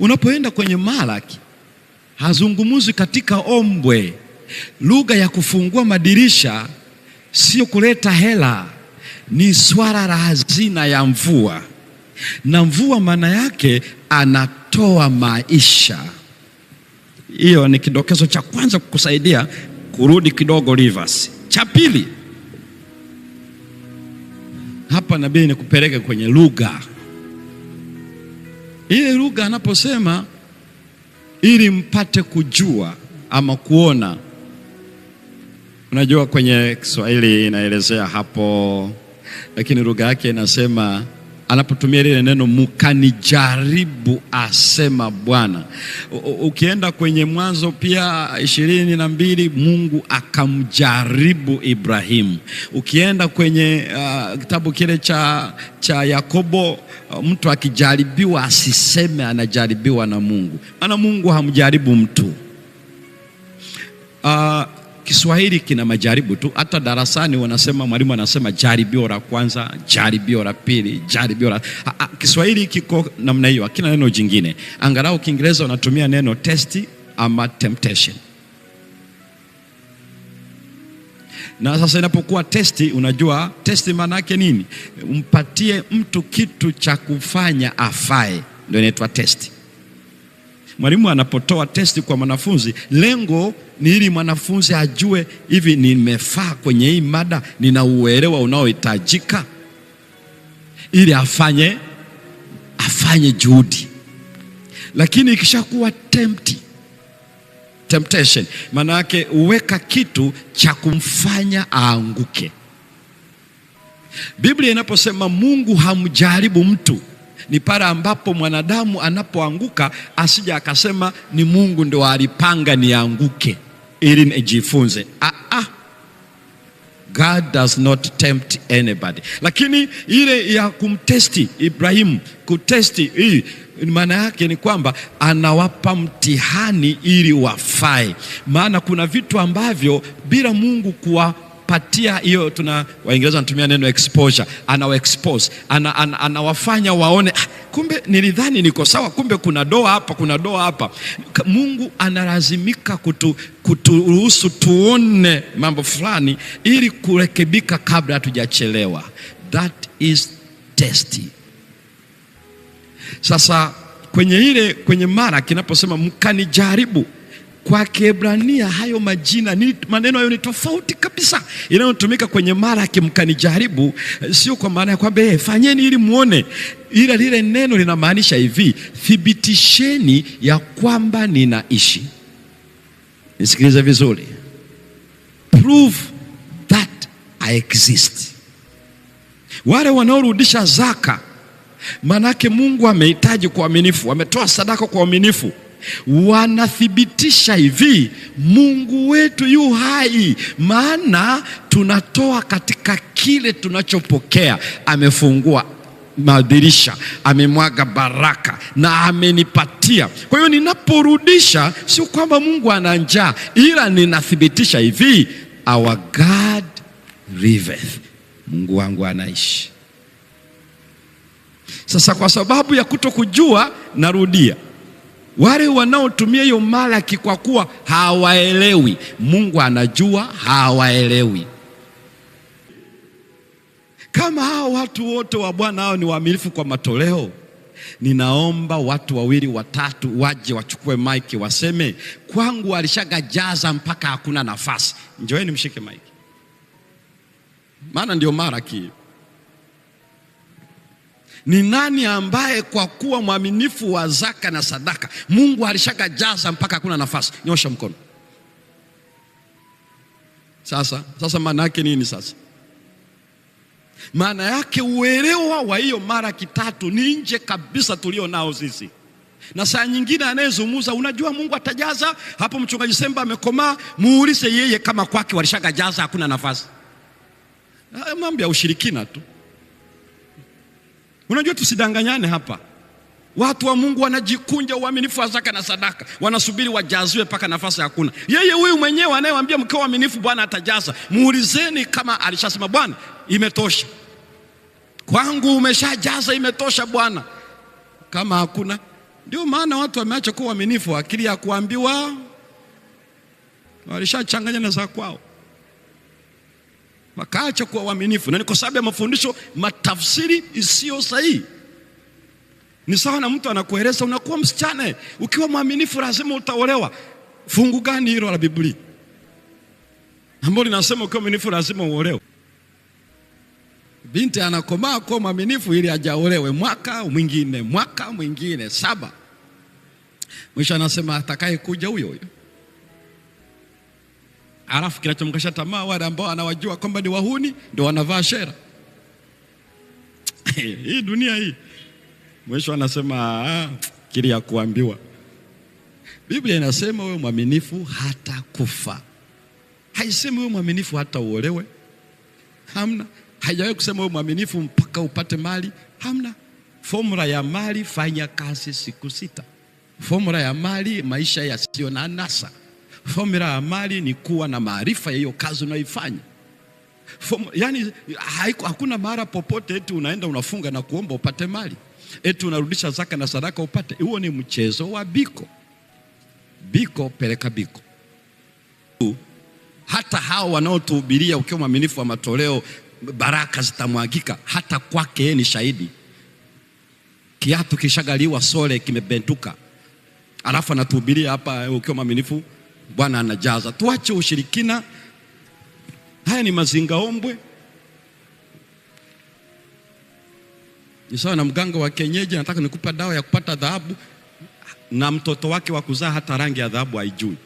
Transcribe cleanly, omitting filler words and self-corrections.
Unapoenda kwenye Malaki hazungumzi katika ombwe. Lugha ya kufungua madirisha sio kuleta hela, ni swala la hazina ya mvua, na mvua maana yake anatoa maisha. Hiyo ni kidokezo cha kwanza kukusaidia kurudi kidogo reverse. Cha pili hapa nabii nikupeleke kwenye lugha ile. Lugha anaposema ili mpate kujua ama kuona, unajua kwenye Kiswahili inaelezea hapo, lakini lugha yake inasema anapotumia lile neno mkanijaribu, asema Bwana. Ukienda kwenye Mwanzo pia 22, Mungu akamjaribu Ibrahimu. Ukienda kwenye kitabu kile cha Yakobo, mtu akijaribiwa asiseme anajaribiwa na Mungu, maana Mungu hamjaribu mtu. Kiswahili kina majaribu tu. Hata darasani wanasema, mwalimu anasema jaribio la kwanza, jaribio la pili, jaribio la Kiswahili kiko namna hiyo, hakina neno jingine. Angalau Kiingereza wanatumia neno test ama temptation. Na sasa inapokuwa testi, unajua testi maana yake nini? Mpatie mtu kitu cha kufanya afae, ndio inaitwa testi. Mwalimu anapotoa testi kwa mwanafunzi, lengo ni ili mwanafunzi ajue, hivi nimefaa kwenye hii mada, nina uelewa unaohitajika, ili afanye juhudi. Lakini ikishakuwa temptation, maana yake uweka kitu cha kumfanya aanguke. Biblia inaposema Mungu hamjaribu mtu, ni pale ambapo mwanadamu anapoanguka asija akasema ni Mungu ndo alipanga nianguke ili nijifunze. God does not tempt anybody. Lakini ile ya kumtesti Ibrahimu, kutesti hii, maana yake ni kwamba anawapa mtihani ili wafae. Maana kuna vitu ambavyo bila Mungu kuwapatia hiyo, tuna Waingereza wanatumia neno exposure, anawa expose, anawafanya waone, kumbe nilidhani niko sawa, kumbe kuna doa hapa, kuna doa hapa. Mungu analazimika kuturuhusu tuone mambo fulani ili kurekebika kabla hatujachelewa. That is testy. Sasa kwenye Malaki kinaposema mkanijaribu, kwa Kiebrania hayo majina ni maneno hayo ni tofauti kabisa. Inayotumika kwenye Malaki mkanijaribu sio kwa maana ya kwamba fanyeni ili muone, ila lile neno linamaanisha hivi, thibitisheni ya kwamba ninaishi. Nisikilize vizuri, prove that I exist. Wale wanaorudisha zaka, manake Mungu amehitaji kwa uaminifu, wametoa sadaka kwa uaminifu, wanathibitisha hivi Mungu wetu yu hai, maana tunatoa katika kile tunachopokea. Amefungua madirisha, amemwaga baraka na amenipatia. Kwa hiyo ninaporudisha, sio kwamba Mungu ana njaa, ila ninathibitisha hivi, our God liveth, Mungu wangu anaishi. Sasa kwa sababu ya kutokujua, narudia, wale wanaotumia hiyo Malaki kwa kuwa hawaelewi, Mungu anajua hawaelewi. Kama hao watu wote wa Bwana hao ni waaminifu kwa matoleo, ninaomba watu wawili watatu waje wachukue maiki waseme, kwangu alishagajaza mpaka hakuna nafasi. Njoeni mshike maiki, maana ndio Malaki. Ni nani ambaye kwa kuwa mwaminifu wa zaka na sadaka Mungu alishagajaza mpaka hakuna nafasi? Nyosha mkono. Sasa maana yake nini sasa? Maana yake uelewa wa hiyo Malaki 3 ni nje kabisa tulio nao sisi. Na saa nyingine anayezungumza, unajua Mungu atajaza hapo, mchungaji Semba amekomaa, muulize yeye kama kwake walishagajaza hakuna nafasi. Mambo ya ushirikina tu. Unajua tusidanganyane hapa. Watu wa Mungu wanajikunja uaminifu wa zaka na sadaka, wanasubiri wajaziwe mpaka nafasi hakuna. Yeye huyu mwenyewe anayewaambia mkiwa waaminifu Bwana atajaza, muulizeni kama alishasema Bwana imetosha kwangu, umeshajaza imetosha Bwana. Kama hakuna, Ndio maana watu wameacha kuwa waaminifu, akili ya kuambiwa walishachanganya na za kwao, wakaacha kuwa waaminifu, na ni kwa sababu ya mafundisho, matafsiri isiyo sahihi. Ni sawa na mtu anakueleza unakuwa msichana, ukiwa mwaminifu lazima utaolewa. Fungu gani hilo la Biblia ambalo linasema ukiwa mwaminifu lazima uolewe? Binti anakomaa kuwa mwaminifu ili ajaolewe mwaka mwingine, mwaka mwingine 7. Mwisho anasema atakaye kuja huyo huyo. Alafu kinachomkasha tamaa wale ambao anawajua kwamba ni wahuni ndio wanavaa shera. Hii dunia hii. Mwisho anasema kile ya kuambiwa. Biblia inasema wewe mwaminifu hata kufa. Haisemi wewe mwaminifu hata uolewe. Hamna. Haijawahi kusema wewe mwaminifu mpaka upate mali. Hamna. Formula ya mali, fanya kazi siku 6. Formula ya mali, maisha yasiyo na anasa. Formula ya mali ni kuwa na maarifa ya hiyo kazi unaifanya. Yani hakuna mara popote eti unaenda unafunga na kuomba upate mali, eti unarudisha zaka na sadaka upate. Huo ni mchezo wa biko. Biko peleka biko. Hata hao wanaotuhubiria ukiwa mwaminifu wa matoleo baraka zitamwagika, hata kwake yeye ni shahidi. Kiatu kishagaliwa sole kimebenduka, alafu anatuhubiria hapa ukiwa mwaminifu Bwana anajaza. Tuache ushirikina. Haya ni mazingaombwe. Ni sawa na mganga wa kienyeji anataka nikupa dawa ya kupata dhahabu, na mtoto wake wa kuzaa hata rangi ya dhahabu haijui.